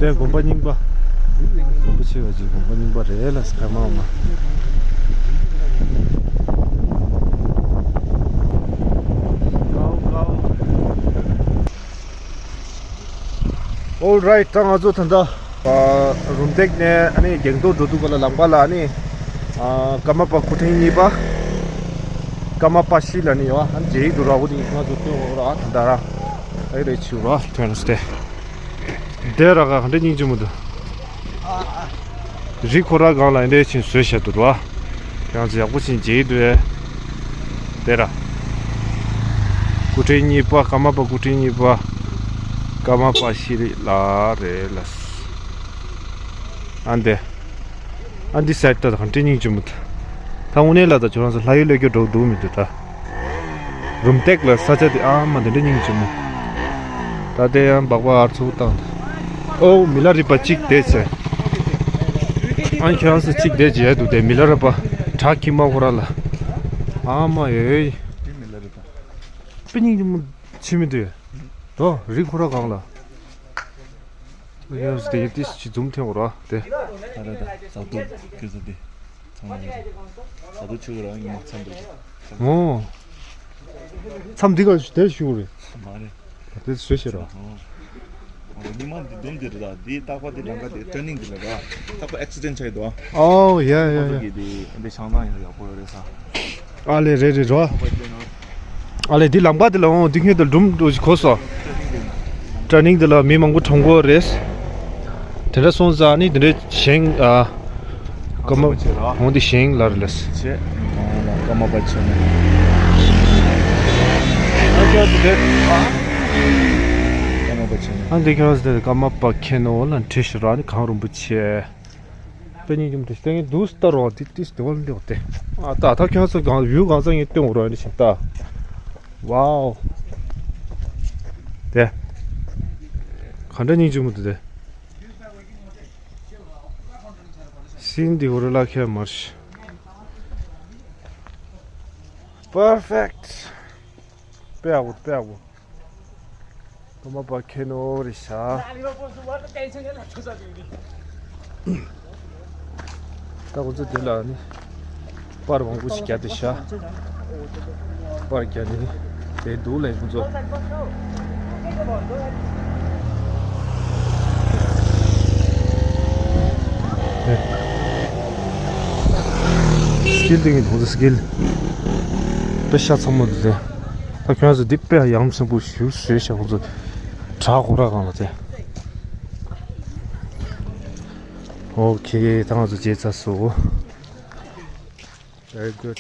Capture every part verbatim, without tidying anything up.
དེ་དགོན་པ་རྙིང་པ། རིན་པོ་ཆེ་བ་ཅིག་དགོན་པ་རྙིང་པ་རེད་ལ་སྐར་མ་མ། All right, ད་ང་ཚོ་ད་ལྟ་རུམ་བཏེག་ནས་ཨ་ནི་རྒྱང་ཐོག་འགྲོ་དུས་སྐབས་ལ་ལམ་ཁ་ལ་ཨ་ནི་ཀརྨ་པ་སྐུ་ཕྲེང་གཉིས་པ། ཀརྨ་པ་བཞི་ལ་ནི་ཡོད་ཨ་ནི་མཇལ་ཡི་འདུག་ར། འོ་དེ་ང་ཚོ་སྟོན་འོ་ར་ད་ལྟ་ར་ཨེ་རེད་ཆུ་ར་ཐོན་སྟེ། དེ་ར་ག་ག་འདྲ་སྙིང་རྗེ་མོ་འདུག་རི་ཁོ་ར་སྒང་ལ་འདྲ་ཆིན་བཟོས་བཞག་འདུག་ར། ཡང་ཅི་ཡག་པོ་ཆིན་མཇལ་འདུག་ཨེ། དེ་ར། སྐུ་ཕྲེང་གཉིས་པ་ཀརྨ་པ་སྐུ་ཕྲེང་གཉིས་པ། ཀརྨ་པ་ཤྲི་ལ་རེད་ལ། ཨ་འདི། ཨ་འདི་སའིཌ་ད་ག་འདྲ་སྙིང་རྗེ་མོ་འདུག་ད་དངོས་གནས་ལ་ད་ཁྱོད་རང་ཚོ་ལྷ་ཡུལ་ལ་སྐྱོ་འགྲོ་འདུག་མི་འདུག་ད། རུམ་བཏེག་ལ་ས་ཆ་དེ་ཨ་མ་དེ་འདྲ་སྙིང་རྗེ་མོ། ད་དེ་ཡང་སྦག་སྦག་ཨར་ཚུགས་བཏང་། ཨོ་མི་ལ་རི་པ་གཅིག་དེ་ཚེ། ཨ་ཁྱོད་རང་ཚོ་གཅིག་དེ་མཇལ་འདུག་དེ་མི་ལ་རི་པ། བྲག་དཀྱིལ་མ་ཁོ་ར་ལ། ཨ་མ་ཡོད། དཔེ་སྙིང་རྗེ་མོ་ཆི་མི་འདུག་དོ་རི་ཁོ་ར་གང་ལ། ཨ་ཁྱོད་རང་ཚོ་དེ་ཡིན་ཏིས་ཅི་འཛུམ་ཐེངས་འོ་ར་དེ། ད་ད་ད་ཟ་འདུག་ཁྱོད་ཚོ་དེ། ཚང་མ་ཡོད། ད་དུང་ཆུ་ར་ཉི་མ་མཚམས་འདུག་ཨོ། མཚམས་འདི་ག་དེར་ཞུ་རེད། མ་རེད། དེ་བཟོས་ཤེས་ར། ཨོ། ཉི་མ་འདི་འདུམ་འདི་རེད་ད། འདི་རྟག་པ་འདི་ལམ་ཁ་འདི་ཊར་ནིང་འདི་རེད་ད། རྟག་པ་ཨེག་སི་ཌེན་ཊི་ཆགས་ཡོད་དོ། ཨོ་ཡ་ཡ་ཡ། འདི་འདི་འདི་བྱང་ཐང་ཡང་ཡག་པོ་ཡོད་རེད་ས། ཨ་ལེ་རེད་རེད་རོ། ཨ་ལེ་འདི་ལམ་ཁ་འདི་ལ་འོང་འདི་ཁྱོད་དུ་འགྲུམ་འགྲོ་ཞིག་གོ་སོ། ཊར་ནིང་འདི་ལ་མི་མང་པོ་གྲོངས་གོ་རེད། དེ་འདྲ་སོང་ཙང་ནི་དེ་འདྲ་བཞེངས་ཨ། ཀརྨ་འོང་དེ་བཞེངས་ལ་རེད་ལ། ཆེ། ཀརྨ་པ་ཆེ་ནི། ཀརྨ་པ་ཆེ་ནི། ཨ་འདི་ཁྱོད་ཚོ་དེ་ཀརྨ་པ་ཁེ་ནོ་ལ་འཁྲི་ཤི་ར་ནི་གང་རུང་པོ་ཆེ། དཔེ་སྙིང་རྗེ་མོ་དེ་ལྟ་ངན་འདུག་ལྟ་རོགས་དེ་ཏིས་དེ་བ་ལེགས་ཏེ། ཨ་ད་ད་ཁྱོད་ཚོ་གང་ཡུལ་གང་ཚང་ངས་སྟོན་རོགས་ནི་ཞིག་ལྟ། ཝའོ། དེ། ག་འདྲ་སྙིང་རྗེ་མོ་འདུག་དེ། སིན་དི་ཧོ་རེ་ལ་ཁེ་མར་ཤི། པར་ཕེག་ཊི། དཔེ་ཡག་པོ་དཔེ་ཡག་པོ། ཀརྨ་པ་ཁེ་ནོ་རེད་ཤག་ད་ཁོ་ཚོ་དེ་ལ་ནི་པར་མང་པོ་ཞིག་བརྒྱབ་བསྡད་ཤག་པར་བརྒྱབ་ནི་དེ་འདུག་ལ་ཁོ་ཚོ། སི་ཀིལ་དེ་ངས་ཁོ་ཚོ་སི་ཀིལ་དཔེ་ཤ་ཚ་མོ་འདུག་དེ། ད་ཁྱོད་ཚོ་འདི་དཔེ་ཡ་ཡངས་ཟིན་པོ་ཞིག་བཟོས་ཤག་ཁོ་ཚོ་བྲག་ཁོ་ར་གང་ལ་དེ། ཨོ་ཁེ། ད་ང་ཚོ་མཇལ་ཚར་སོང་། Very good.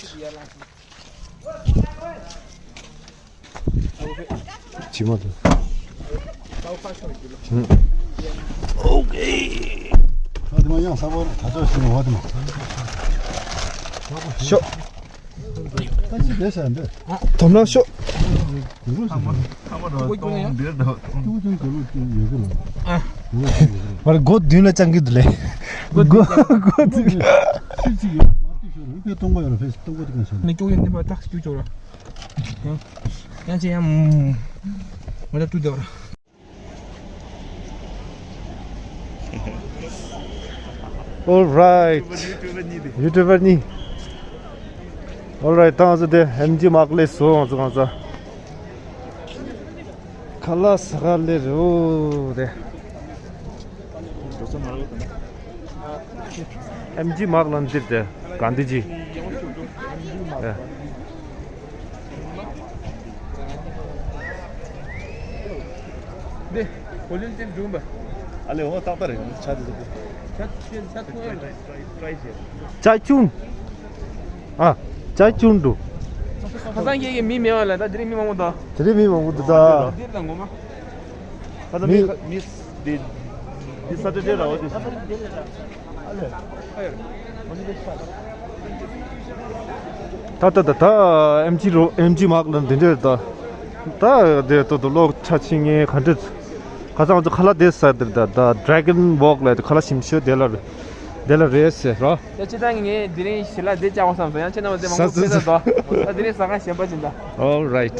ཅི་མ་དུ། ཨོ་ཁེ། ཨ་དེ་མ་ཡང་ས་བོར་ད་ཚོད་ཞིག་ནོ་བ་དེ་མ། ཤོག་ད་ཅི་བསྡད་ས་འདི། དོམ་ལ་ཤོག་མར་སྒོ་མདུན་ལ་བཅང་གི་འདུག་ལེ། སྒོ་སྒོ་མདུན། ཕེབས་ཅིག་ཡོད་མ་ཏུ་ཤོར་རུ་ཕེབས་གཏོང་པ་ཡོད་ར་ཕེབས་གཏོང་པ་དེ་གང་ཤོར། ནི་ཅོག་ཡོད་ནི་མ་ཏག་ཅུ་ཅོག་ར། ཡང་ཡང་ཅི་ཡང་མ་ཏག་ཏུ་དེ་ར། All right. YouTuber གཉིས་དེ། YouTuber གཉིས། All right. ད་ང་ཚོ་དེ་ཨེམ་ཇི་མག་ལས་སོ་ང་ཚོ་གང་ཚ། ཁ་ལག་ཟ་ག་ལེ་རེད་འོ་དེ། ཨེམ་ཇི་མག་ལ་འདིར་དེ་གྷན་དྷི་ཇི། ཨེ། འདི་གོ་ལེན་ཅན་འགྲུམ་པ། ཨ་ལེ་འོ་ཏག་ཏག་རེད་ཆ་དེ་ཚོ། ཆ་ཆ་ཐུང་ཡ་རེད། ཅ་ཅུན། ཨ། ཅ་ཅུན་འགྲོ། ཁ་སང་ཁྱེད་ཀྱི་མི་མེད་པ་ལ་ད་དེ་རིང་མི་མང་པོ་འདུག་དེ་རིང་མི་མང་པོ་འདུག་ད། འདིར་དང་ངོ་མ། ཁ་སང་མི་མི་དེ་དེ་ས་ཏྲ་ཏྲའི་ར་བ་དེ། ད་ད་ད་ད་ཨེམ་ཇི་རོ་ཨེམ་ཇི་མག་ལ་འདི་འདྲ་ད། ད་དེ་ཏོ་ཏོ་ལོག་ཆ་ཆི་ངེ་ག་འདྲ། ཁ་སང་ང་ཚོ་ཁ་ལག་དེ་ཟ་དེར་ད་ད་Dragon Walk ལ་ཁ་ལག་ཞིམ་ཤོས་དེ་ལ་དེ་ལ་རེད་ཟེར་རོ། ད་ཅི་ད་ངས་དེ་རིང་ཞི་ལ་དེ་བཅག་གོ་བསམ་སོང་ཡང་ཁྱེད་རྣམ་པ་དེ་མང་པོ་ཟ་ཟ་ཕེབས་ད་དོ། ད་དེ་རིང་ཟ་ཁང་གཞན་པ་ཅིག་ད། All right.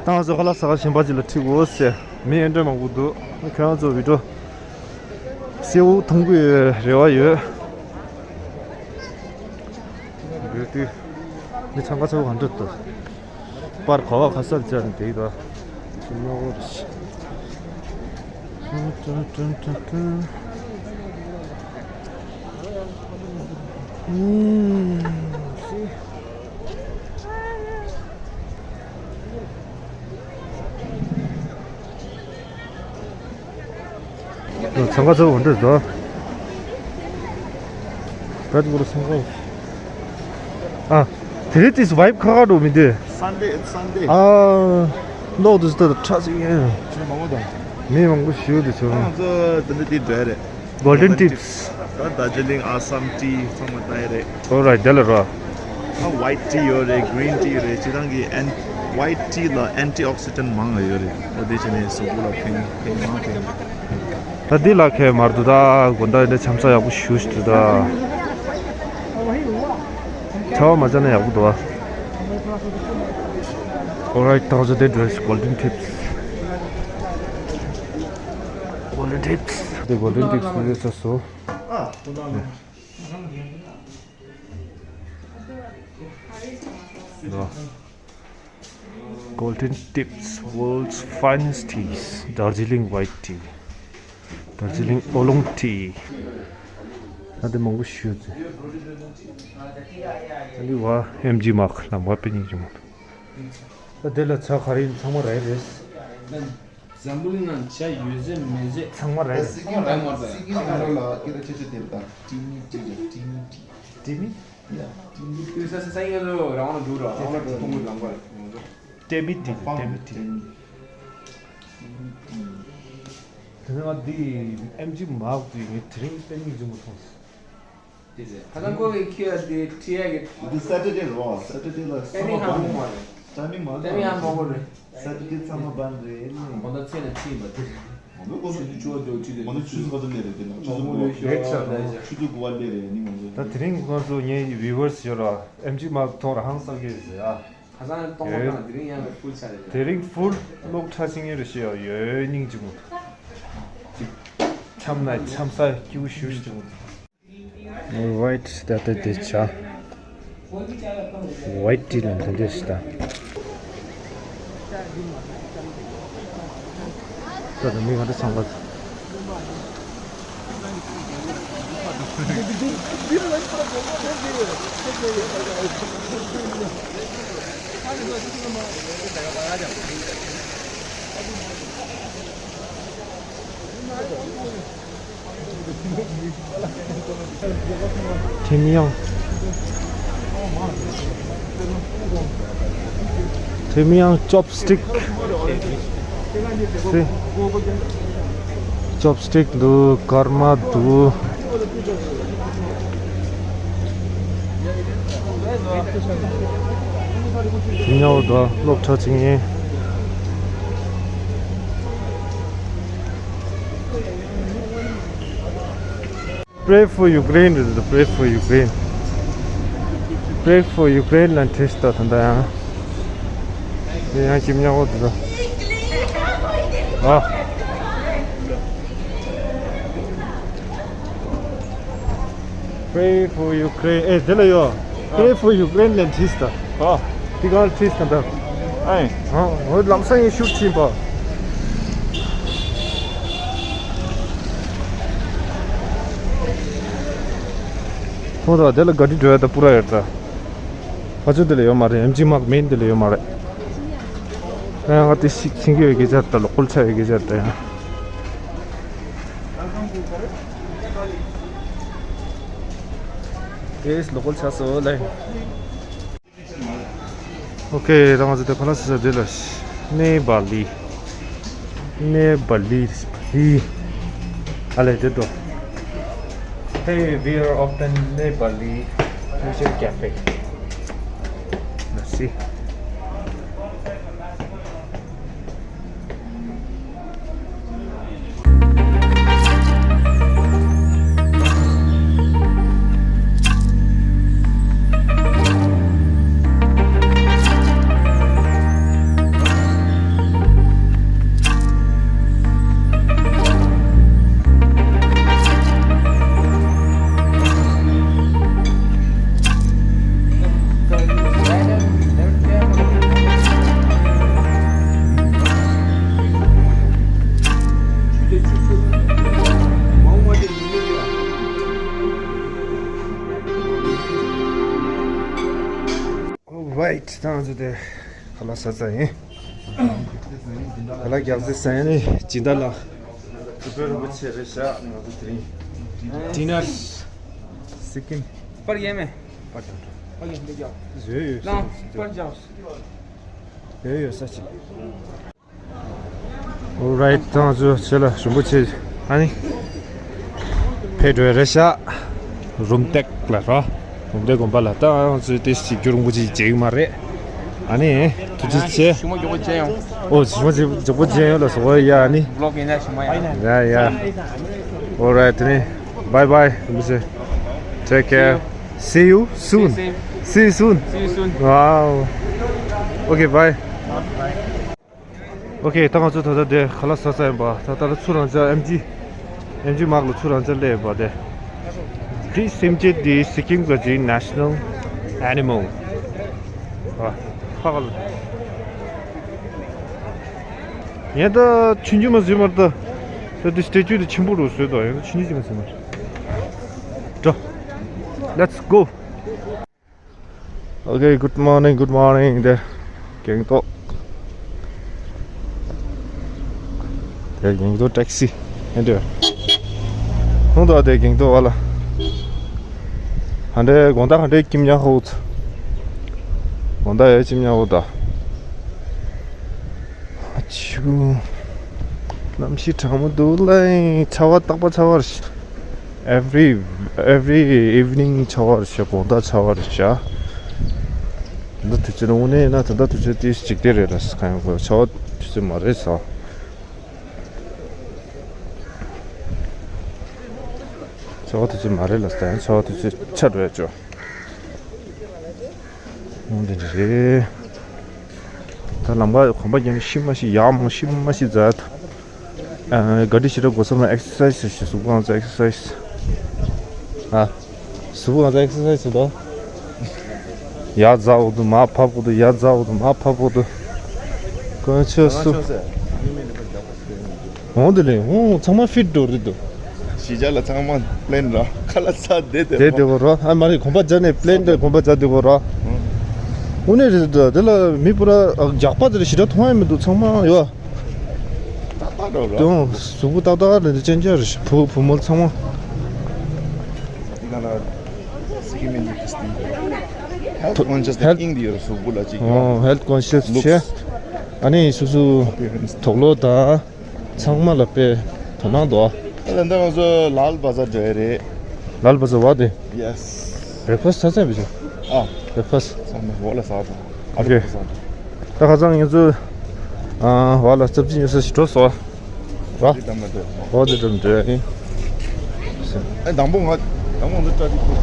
ད་ང་ཚོ་ཁ་ལག་ཟ་ཁང་གཞན་པ་ཅིག་ལ་ཁྲིད་དགོས་ཟེར་མི་ཨེ་འདྲ་མང་པོ་འདུག་ཁྱོད་རང་ཚོ་བི་ཌིའོ། སེའུ་འཐུང་གི་རེ་བ་ཡོད། འདི་འདི་འདི་འཚང་ཁ་ཚ་བོ་ག་འདྲ་འདུག་པར་ག་བ་ཁ་གསལ་བྱས་ནས་བསྡད་ཡོད། ཅི་མ་འོ་རེད། ཨུམ། འཚང་ཁ་ཚ་བོ་འདི་འདྲ་འདུག་པར་ག་བ་འཚང་ཁ། ཨ། དེ་རིང་དེ་སུ་བའི་ཁ་ཁ་འགྲོ་མི་འདུག Sunday, it's Sunday. ཨ། ལོག་འདུག་ད་ཁྲ་ཟིག་ཡིན། ཁྱོད་མང་པོ་དང་། མི་མང་པོ་ཞིག་འདུག་ཚོ། ང་ཚོ་དེ་འདྲ་དེ་འདྲ་རེད། Golden Tips. ད་རྡོ་རྗེ་གླིང་ཨ་སམ་ཏི་ཚང་མ་ད་ཡི་རེད། Alright, དེ་ལ་རོ། ད་white tea ཡོད་རེད། green tea ཡོད་རེད། སྤྱིར་བཏང་གི་ཨན་white tea ལ་antioxidant མང་ང་ཡོད་རེད། འོ་དེ་བྱས་ནས་གཟུགས་པོ་ལ་ཕན་ཕན་མང་ཕན། ད་འདི་ལ་ཁེལ་མར་འདུག་ད་དགོང་དག་འདི་འཆམ་ས་ཡག་པོ་ཞུ་ཞུ་འདུག་ད། ཆར་པ་མ་བྱས་ན་ཡག་པོ་འདུག་ཨ། Alright, ད་ང་ཚོ་དེ་འདྲ་Golden Tips. Golden Tips. འདི་Golden Tips ནས་ཚར་སོང་། Golden Tips, world's finest teas. Darjeeling white tea. Darjeeling oolong tea. ད་དེ་མང་པོ་ཞུ་ཚེ། ད་འདི་བ་ཨེམ་ཇི་མག་ལམ་བ་པེ་ཉིན་གྱི་མོ། ད་དེ་ལ་ཚ་ག་རེ་ཡིན་ཚང་མ་རེད་རེད། འཛམ་བུ་གླིང་ན་བྱ་ཡོད་ཚད་མེད་ཚད་ཚང་མ་རེད། སི་ཀིམ་རེད། སི་ཀིམ་རེད་ལ་སྐད་ཆ་ཆེ་ཆེ་དེབ་དང་ཏི་མི་ཏི་རེད། ཏི་མི་ཏི། ཏི་མི། ཡ། ཏི་མི་ཏི་ས་ས་ས་ཡིན་ལོ་རང་ལ་འགྲོ་ར་རང་ལ་འགྲོ་ཐུང་གི་ལམ་པ་རེད། ཏི་མི་ཏི་རེད། ཏི་མི་ཏི། དེ་ནས་ང་འདི་ཨེམ་ཆི་མག་འདི་ངས་དེ་རིང་དཔེ་མི་སྲིད་མོ་མཐོང་སོང་། དེ་ཟེར། ཁ་སང་ཁོ་གིས་ཁྱེར་ཡ་དེ་ཁྲིད་ཡ་གི། འདི་སེ་ཊར་ཌེ་རེད་བ། སེ་ཊར་ཌེ་ལ་ཏེ་མི་ཧ་མོ་མ་རེད། ཊའི་མིང་མ་ཏེ་མི་ཧ་མོ་གོ་རེད། སེ་ཊར་ཌེ་ཚང་མ་བན་རེད་ནི། གོ་ད་ཚེ་ན་ཁྲིད་པ་དེ། མ་འདུག་གོ་ད་ཆུ་ཆུ་བ་དེ་ཆུ་དེ་མ་འདུག་ཆུ་ཚོད་ག་ཚོད་ནས་རེད་དེ་ན་ཆུ་ཚོད་གོ་བ་ལེ་ཆུ་ཚོད་གོ་བ་ལེ་རེད་ནི་ང་ཚོ། ད་དེ་རིང་ང་ཚོ་ངའི་བིའུ་ཝར་སི་ཡོད་ར་ཨེམ་ཆི་མག་མཐོང་ར་ཧང་སང་གི་རེད་ཟེར་ཨ། ཁ་སང་གཏོང་བ་དང་དེ་རིང་ཡང་ཕུལ་ཆ་རེད། དེ་རིང་ཕུལ་གློག་ཁྲ་ཆིང་ཡོད་རེད་ཤི་ཡོད་ཡོད་སྙིང་རྗེ་མོ། འཆམ་ན་འཆམ་ས་སྐྱིད་པོ་ཞུ་ཞུ། ཝའིཊ་ད་ལྟ་དེ་ཆ། ཝའིཊ་ཊི་ལ་འདི་འདྲ་ཞིག་ད། ད་ད་མི་ག་འདྲ་ཚང་པ། ཐེམ་ཡང་། ཐེམ་ཡང་ཅོབ་སི་ཊིག་སི། ཅོབ་སི་ཊིག་འདུག་སྐར་མ་འདུག་དེ་ཉོ་དོ་སློབ་གྲྭ་ཅིག་ཡིན། Pray for Ukraine རེད། Pray for Ukraine. Pray for Ukraine ལ་བྲིས་ཏོ་ད་ལྟ་ཡང་། དེ་ཡང་ཁྱིམ་ཉག་པོ་དེ་ཚོ། ཨ། Pray for Ukraine. ཨེ་དེ་ལ་ཡོད། Pray for Ukraine ལ་བྲིས་ཏོ། ཨ། དེ་ག་ལ་བྲིས་ཏོ་ད། ཨེ། ཨ། འོ་ལམ་སང་ཡིན་ཤུགས་ཕྱིན་པ། ཁོང་ཚོ་དེ་ལ་ག་དུས་འགྲོ་ཡ་ད་པུ་ར་ཡོད་ད། ཕ་ཆུ་དེ་ལ་ཡོད་མ་རེད། ཨེམ་ཆི་མག་མེན་དེ་ལ་ཡོད་མ་རེད། ཨ་ང་དེ་ཤིག་ཆིང་གི་ཡོད་གི་ཆ་ད་ལོ་ཀོལ་ཆ་ཡོད་གི་ཆ་ད་ཡང་། ཨེས་ལོ་ཀོལ་ཆ་སོ་ལེ། ཨོ་ཁེ། ད་ང་ཚོ་དེ་ཁོ་ན་སི་ས་དེ་ལ་ནེ་བ་ལི། ནེ་བ་ལི་ཧི། ཨ་ལེ་དེ་དོ། Hey, we are open Nepali Fusion Cafe. Let's see. ད་ང་ཚོ་དེ་ཁ་ལག་ཟ་ཚར་ཡིན། ཁ་ལག་རྒྱག་ཚེ་ཟ་ཡ་ནི་སྦྱིན་བདག་ལགས། སྐུ་བལ་རིན་པོ་ཆེ་རེད་ཤག་ང་ཚོ་དེ་རིང་། Dinner Sikkim. Par yeme. Par yeme. Par yeme. ཡོད་ཡོད། ལགས། Par yeme. ཡོད་ཡོད་ས་ཅིག Alright, ད་ང་ཚོ་ཆེ་ལ་རིན་པོ་ཆེ་ཨ་ནི་ཕེབས་འགྲོ་ཡ་རེད་ཤག་རུམ་བཏེག་ལ་རོ། རུམ་བཏེག་དགོན་པ་ལ་ད་ང་ཚོ་ཏོག་ཙམ་རྒྱུན་རིང་པོ་ཅིག་མཇལ་གི་མ་རེད། ཨ་ནི་ཐུགས་རྗེ་ཆེ། ཞུ་མ་མགྱོགས་པོ་མཇལ་ཡོང་། ཨོ་ཞུ་མ་མགྱོགས་པོ་མཇལ་ཡོང་ལ་སོ་ཡ་ཨ་ནི། Vlog ཡིན་ན་ཞུ་མ་ཡ། Yeah, yeah. Alright, ད་ནི་bye bye རིན་པོ་ཆེ། Take care. See you soon. See you soon. See you soon. Wow. Okay, bye. Okay, ད་ང་ཚོ་ད་ལྟ་དེ་ཁ་ལག་ཟ་ས་ཡིན་པ། ད་ལྟ་ལ་ཚུར་རང་འཇགས་ཨེམ་ཆི་ཨེམ་ཆི་མག་ལ་ཚུར་རང་འཇགས་སླེབས་པ་དེ། འདི་སེམས་ཅན་འདི་སི་ཀིམ་ག་ཅིག་national animal ཨ། ཧ་ག་ལ། ཡང་ད་ཆུང་ཆུང་མ་ཟིན་མར་ད། ད་འདི་statue དེ་ཆེན་པོ་རུ་བཟོས་དོ། ཡང་ད་ཆུང་ཆུང་ཅིག་མ་ཟིན་མར། འགྲོ། Let's go. Okay, good morning, good morning དེ་གེང་ཏོག་དེ་གེང་ཏོག་ཊེག་སི་ཨེ་འདྲ། ཧུང་དོ་དེ་གེང་ཏོག་བ་ལ། ཧ་འདྲེ་དགོང་དག་ཧ་འདྲེ་ཀིམ་ཉག་ཧོ། དགོང་དག་ཡོད་ཀིམ་ཉག་ཧོ་ད། ཨ་ཆུ། གནམ་གཤིས་གྲང་མོ་འདུག་ལ། ཆར་པ་རྟག་པར་ཆར་པ་རེད། Every every evening ཆར་པ་རེད་ཤག་དགོང་དག་ཆར་པ་རེད་ཤག་ད་ལྟ་དུས་ཚོད་དངོས་གནས་ཡིན་ན་ད་ལྟ་དུས་ཚོད་དེ་འཇིག་རྟེན་རེད་ལ་ཟེར་གང་ཡང་གོ་ཆར་པ་དུས་ཚོད་མ་རེད་ཟེར། ཆར་པ་དུས་ཚོད་མ་རེད་ལ་ཟེར་ཡང་ཆར་པ་དུས་ཚོད་ཆགས་འགྲོ་ཡ་ཅོ། འོ་འདི་འདྲ་རེད། ད་ལམ་ཁ་གོམ་པ་རྒྱག་ནས་ཤི་མ་ཤི་ཡག་མོ་ཤི་མ་ཤི་མཛད། ཨ་ག་འདྲ་ཞིག་ར་གོ་ས་མ་ཨེག་སར་སའི་སི་ཞིག་གཟུགས་པོ་ཨང་ཚ་ཨེག་སར་སའི་སི། ཨ་གཟུགས་པོ་ཨང་ཚ་ཨེག་སར་སའི་སི་དོ། ཡ་ཛ་འོ་དུ་མ་ཕབ་འོ་དུ་ཡ་ཛ་འོ་དུ་མ་ཕབ་འོ་དུ། དཀོན་མཆོག་སུ། འོང་དུ་ལེ་འོང་ཚང་མ་ཕིཊ་འགྲོ་རེད་དོ། གཞིས་ཆགས་ལ་ཚང་མ་པི་ལེན་ར་ཁ་ལག་ཟ་བསྡད་དེ་བསྡད་དེ་གོ་ར། ཨ་མ་རེད་གོམ་པ་སྦྱར་ནས་པི་ལེན་དེ་གོམ་པ་སྦྱར་དེ་གོ་ར། དངོས་གནས་རེད་དོ། དེ་ལ་མི་པུ་ར་རྒྱག་པ་དེ་རེད་ཞེ་དྲག་མཐོང་ཡ་མི་འདུག་ཚང་མ་ཡོ། ཏག་ཏག་འགྲོ་ར། དེ་འོང་གཟུགས་པོ་ཏག་ཏག་རེད་འདི་ཅན་ཅན་རེད་བུ་བུ་མོ་ཚང་མ། འདི་ག་ལ་སི་ཀིམ་ཨིན་ཌི་ཁི་སི་ཊི་ཧེལ་ཐི་ཀོན་ཤི་ཡས་ཧེལ་དབྱིངས་འདི་ཡོད་ར་གཟུགས་པོ་ལ་ཅིག་ཡོད། ཨོ་ཧེལ་ཐི་ཀོན་ཤི་ཡས་ལུགས་ཆེ། ཨ་ནི་སུ་སུ་དོག་ལོ་དང་། ཚང་མ་ལ་དཔེ་དོ་སྣང་འདུག་ཨ་ལ་འདི་ང་ཚོ་ལཱལ་བ་ཛར་འགྲོ་ཡ་རེད། ལཱལ་བ་ཛར་བ་དེ། ཡེ་སི། བྷེག་ཕ་སི་ཊི་ཚར་ཚར་བི་ཅུ། ཨ། བྷེག་ཕ་སི་ཊི། ཚང་མ་འོག་ལ་ཟ་དང་། ཨ་ཀེ། ད་ཁ་སང་ང་ཚོ་ཨ་བ་ལ་རྩབ་ཅི་ཉོ་ས་ཞིག་འགྲོ་སོང་། ར། འོ་དེ་འགྲོ་འགྲོ་ཡ་ཡིན། ཨེ་དང་པོ་ང་དང་པོ་ང་ཚོ་སྐྲ་ཏི་ཁུ།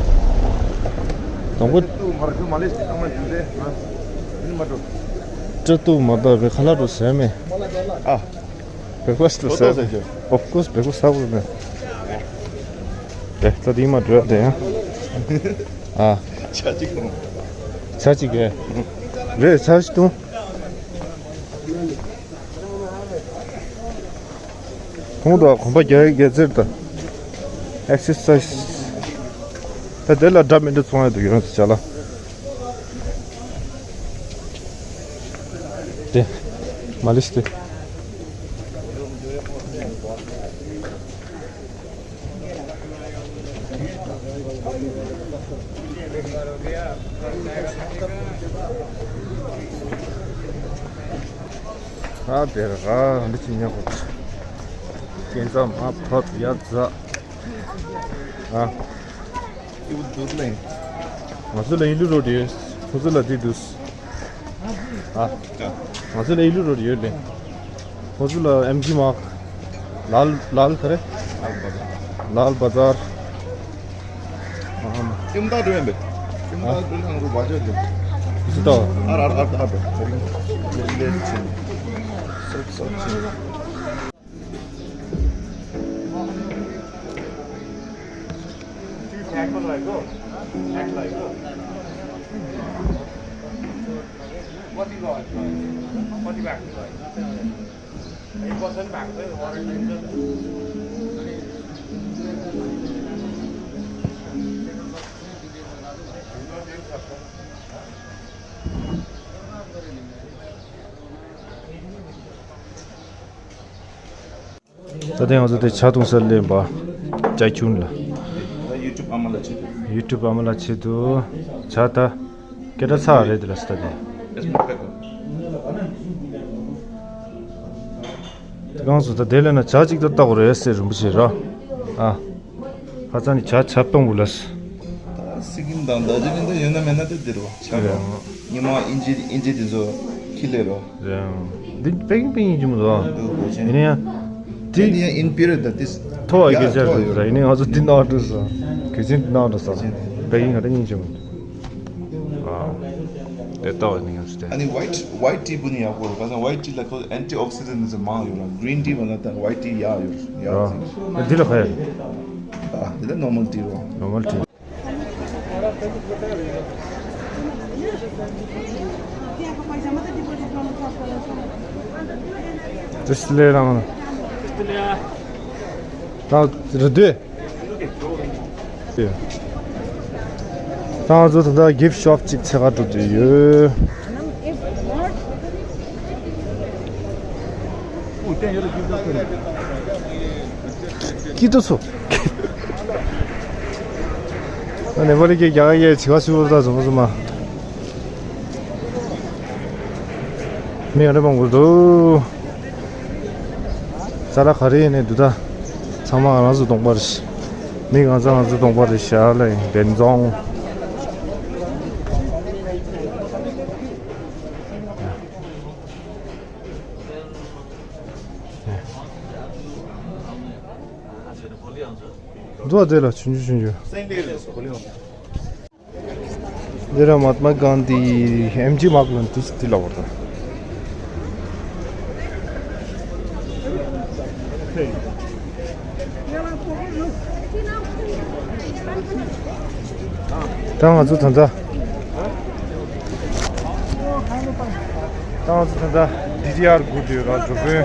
དང་པོ། ཏུ་མར་ཁུ་མ་ལེ་ཤི་ཡ་མ་ཞུ་དེ་ང་ཨིན་མ་འགྲོ། སྐྲ་ཏུ་མ་ད་བེ་ཁ་ལ་འགྲོ་ཟེར་མེད། ཨ། བྷེག་ཕ་སི་ཊི་ཟེར། ཨོཕ་ཀོ་སི་བྷེག་ཕ་སི་ཊི་ཟ་དགོས་མེད། དེ་ད་དེ་མ་འགྲོ་ཡ་དེ་ཡང་། ཨ། ཆ་གཅིག་གོ། ཆ་གཅིག་གེ། རེད་ཆ་གཅིག་དང་། ཁོང་དང་གོམ་པ་རྒྱག་རྒྱག་ཚེར་དང་། ཨེག་སར་སའི་སི། ད་དེ་ལ་འདྲ་མི་འདྲ་ཚོང་ཡ་འདུག་ཡོང་ཚེ་བྱ་ལ། དེ། མ་ལེ་ཤི་དེ། ཨ་དེར་ཨ་འདི་ཅི་ཉག་གོ། ཁྱེད་ཚང་མ་ཕབ་ཡ་ཛ། ཨ། ང་ཚོ་ལ་ཨིན་ལུ་རོ་ཌི་ཡོད། ཁོ་ཚོ་ལ་དེ་འདུག་ཨ། ང་ཚོ་ལ་ཨིན་ལུ་རོ་ཌི་ཡོད་ལེ། ཁོ་ཚོ་ལ་ཨེམ་ཇི་མག་ལཱལ་ལཱལ་ག་རེ། ལཱལ་བ་ཛར། ཨ་ཧམ། ཁྱིམ་བདག་འགྲོ་ཡིན་པས། ཁྱིམ་བདག་འགྲོ་ནང་རུ་བ་ཅོ་འགྲོ། ཅི་ཏོ། ཨ་ར་ཨ་ར་ཨ་ར་ཨ་ར། ལེ་ལེ་ཆིན། སོབ་སོབ་ཆིན། ད་ལྟ་ང་ཚོ་དེ་ཇ་འཐུང་སར་སླེབས་པ། ཇ་ཁྱུང་ལ། ད་ཡུ་ཊུབ་ཨ་མ་ལགས་ཆེད་དུ། ཡུ་ཊུབ་ཨ་མ་ལགས་ཆེད་དུ། ཇ་ད་སྐད་གྲགས་ཚ་བ་རེད་དེ་ལ་སི་ད་དེ། ཨེ་སི་མ་པེ་ཀོ། དེ་གང་སོ་ད་དེ་ལས་ན་ཇ་གཅིག་ཏུ་བཏགས་རེད་ཟེར་རིན་པོ་ཆེ་ར། ཨ། ཁ་ཚ་ནི་ཇ་ཇ་སྤང་བུ་ལ་སི། ད་སི་ཀིམ་དང་ད་ཇི་ལིང་དུ་ཡོད་ན་མེད་ན་དེ་དེ་རེད་བ། ཇ་རེད། རེད། ཉི་མ་ཨིན་ཇི་ཨིན་ཇི་དེ་ཚོ་ཁྱི་ལས་རོ། རེད། འདི་པེ་ཀིང་པེ་ཀིང་ཡིན་གྱི་མི་འདུག་ཨ། འདུག་གོ་ཅན། ཡིན་ན་ཡང་། དེ་དེ་ཡང་ཨིན་པི་རི་ད་དེ། མཐོ་བ་ཡ་སྐད་ཆ་མཐོ་རེད་ཡོད་ཟེར། ཡིན་ན་ང་ཚོ་འདི་ནང་འགྲོ་ཟེར། གལ་ཆེན་འདི་ནང་འགྲོ་ཟེར། པེ་ཀིང་ག་ད་སྙིང་རྗེ་མི་འདུག་ཨ། དེ་ལྟ་བ་ནི་ཡང་ཟེར་ཏེ། ཨ་ནི་ཝའི་ཊི་ཝའི་ཊི་པོ་ནི་ཡག་པོ་རེད། ག་ས་ཝའི་ཊི་ལ་ཁོ་ཨན་ཊི་ཨོག་སི་ཌེན་ཊི་ཟེར་མང་ཡོད་ར། གི་རིན་ཊི་བ་ལ་ད་ཝའི་ཊི་ཡག་ཡོད་ར། ཡག་ཨ། འདི་ལ་ག་ཡ། ཨ་འདི་ལ་ནོར་མལ་ཊི་རོ། ནོར་མལ་ཊི། དེ་སི་ལེ་རང་། ད་རེད་དེ། ད་ང་ཚོ་ད་ལྟ་གིཕ་ཤོབ་ཅིག་འཚོལ་ག་འགྲོ་འདོད་ཡོད། སྐྱིད་སྡུག་སོ། ཨ་ནེ་པ་ལི་གི་རྒྱ་གར་གྱི་བྱིས་པ་ཚོའི་ད་བཟོ་བཟོ་མ། མི་ཡོད་རེད་པ་འགུལ་འདུག་ས་ལ་ག་རེ་ཡིན་ནའི་འདུག་ད། ཚང་མ་ང་རང་ཚོ་གདོང་པ་རེད། མི་གང་ཚང་ང་ཚོ་གདོང་པ་རེད་ཤག་ལ་ཡིན་བན་རྫོང་། འདུག་ཨ་དེ་ལ་ཆུང་ཆུང་ཆུང་ཆུང་། འདི་ར་མ་ཧཱ་ཏ་མ་གྷན་དྷི་ཨེམ་ཇི་མར་ཀེཊ་ལ་འདི་འདི་ལ་བར་དང་། ད་ང་ཚོ་ད་ལྟ། ད་ང་ཚོ་ད་ལྟ་ཌི་ཊི་ཨར་སྒུག་བསྡད་ཡོད་ར། འགྲོ་དཔོན།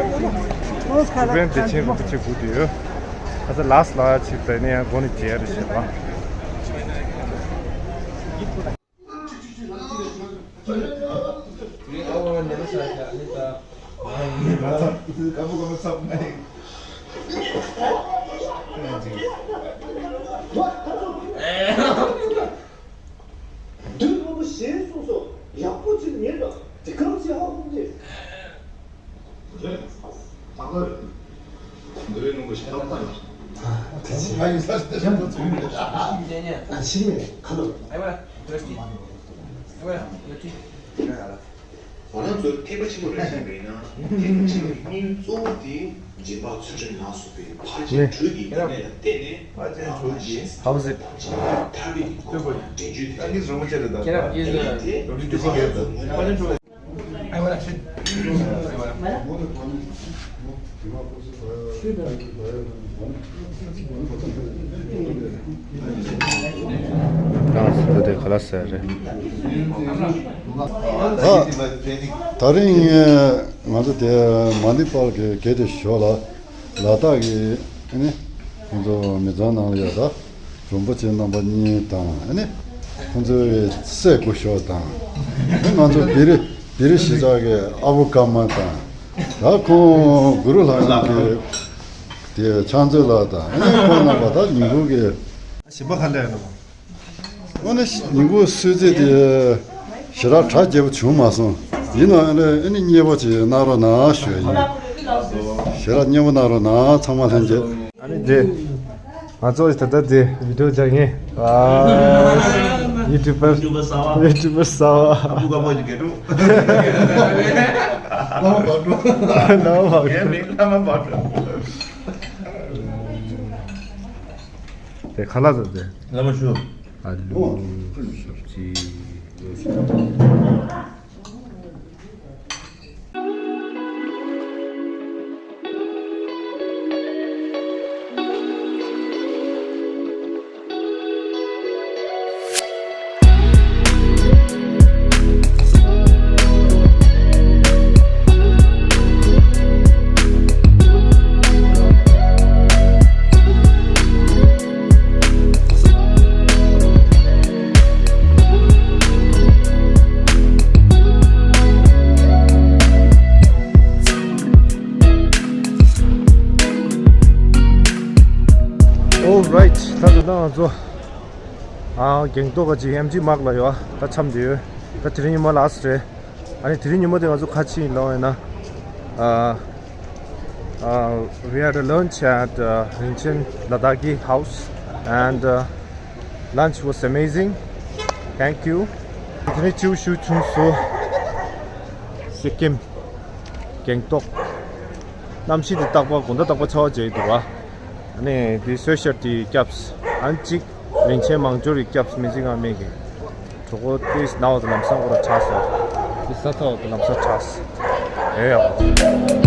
འགྲོ་དཔོན་བདེ་ཆེན་རིན་པོ་ཆེ་སྒུག་བསྡད་ཡོད། ཨ་ཙི་ལགས་ལགས་ཕྱིར་ད་ནི་ཡང་སྒོ་ནས་མཇལ་རེ་བྱེད་པ། མདུན་སྔོན་པོ་གཞན་སོང་སོང་ཡག་པོ་ཅིག་ཉན་དང་དེ་གང་ཅི་ཧ་གོ་གི། ང་རང་ཚོའི་འཐད་པ་ཆེན་པོ་རེ་ཞིག་མེད་ན། འཐད་པ་ཆེན་པོའི་སྙིང་གཙོ་བོ་དེ་སྦྱིན་པ་ཚུལ་ཁྲིམས་ནང་གསུངས་པའི་ཕར་ཕྱིན་དྲུག་གི་ཡོན་ཏན་ལ་བརྟེན་ནས་ཕར་ཕྱིན་དྲུག་གི་ཧ་གོ་སོང་། ཐར་པའི་གོ་འཕང་ལ་འདྲེན་རྒྱུ་དེ་ཁྱེད་རང་ཡིན་ཟེར་བ་ཅན་རེད་ད། དེ་ལ་དེ་ཁྱེད་རང་ཡིན་ཟེར་བ་ཅན་རེད་ད། ཕར་ཕྱིན་དྲུག་ཡང་སྲིད་དེ་ག་ལ་ཟེར་རེད། ད་ད་རིང་ང་ཚོ་དེ་མ་ནི་པར་གྱི་གེ་དེ་ཞོ་ལ་ལ་དྭགས་ཀྱི་ཨ་ནི་ཁོང་ཚོ་མི་ཚང་ནང་ལ་ཡོད་ད། རིན་པོ་ཆེ་རྣམ་པ་གཉིས་དང་ཨ་ནི་ཁོང་ཚོའི་སྲས་སྐུ་ཞབས་དང་ཨ་ནི་ང་ཚོ་བེ་རི་བེ་རི་གཞིས་ཆགས་ཀྱི་ཨ་བུ་ཀརྨ་དང་ད་ཁོང་གུ་རུ་ལྷ་ཁང་གི་དེ་ཕྱག་མཛོད་ལགས་དང་ཨ་ནི་ཁོང་རྣམ་པ་ད་ཉིན་གུང་གི་གཞན་པ་ག་འདྲ་ཡོད་ན། ཨ་ནི་ཉིན་གུང་གསོལ་ཚིགས་དེ་ཞེ་དྲག་གྲ་རྒྱས་པོ་བྱུང་མ་སོང་། ཡིན་ནའང་ཨ་ནི་ཨ་ནི་མཉེས་པོ་ཅིག་གནང་རོགས་གནང་ཞུ་ཡ་ཡིན། ཞེ་དྲག་མཉེས་པོ་གནང་རོགས་གནང་། ཚང་མ་ལྷན་རྒྱས། ཨ་ནི་དེ། ང་ཚོ་ད་ལྟ་དེ་བི་ཌིའོ་རྒྱག་མཁན། ཨ། ཡུ་ཊུབ་པར། ཡུ་ཊུབ་པར་གསར་པ། ཡུ་ཊུབ་པར་གསར་པ། ཨ་ཁུ་ཀ་པོ་ཡི་གེ་ཀྲུ། བླ་མ་བག་ཀྲུ། བླ་མ་བག་ཀྲུ། ངའི་མིང་བླ་མ་བག་ཀྲུ། དེ་ཁ་ལག་ཟ་དེ། བླ་མ་ཞུ། ཨ་ལུ། སུབ་ཅི། ད་ང་ཚོ་ཨ་སྒང་ཏོག་ག་ཅིག་ཨེམ་ཇི་མག་ལ་ཡོད། ད་འཁྱམས་བསྡད་ཡོད། ད་དེ་རིང་ཉི་མ་ལ་སི་ཊི་རེད། ཨ་ནི་དེ་རིང་ཉི་མ་དེ་ང་ཚོ་ག་ཅི་ཡིན་ལབ་ཡིན་ན། ཨ་Uh, we had a lunch at uh, Rinchen Ladakhi house, and uh, lunch was amazing. Thank you. དེ་ནས་ཅིའུ་ཞུ་ཆུང་སུ་སི་ཀིམ་སྒང་ཏོག་གནམ་གཤིས་དེ་རྟག་པར་དགོང་དག་རྟག་པར་ཚ་བ་རྒྱག་གི་འདུག་བ། ཨ་ནི་དེ་སོས་ཤར་དེ་སྐྱབས་ཨན་གཅིག་རིན་ཆེན་མང་སྦྱོར་གྱི་སྐྱབས་མི་ཚེ་སྔ་མའི་གི་གྲོགས་པོ་དེས་ནའོ་དང་ལམ་སང་ཁོ་ར་ཆགས་སོང་། དེ་ས་ཐོག་ཏུ་ལམ་སང་ཆགས་སོང་། ཨེ་ཡོ།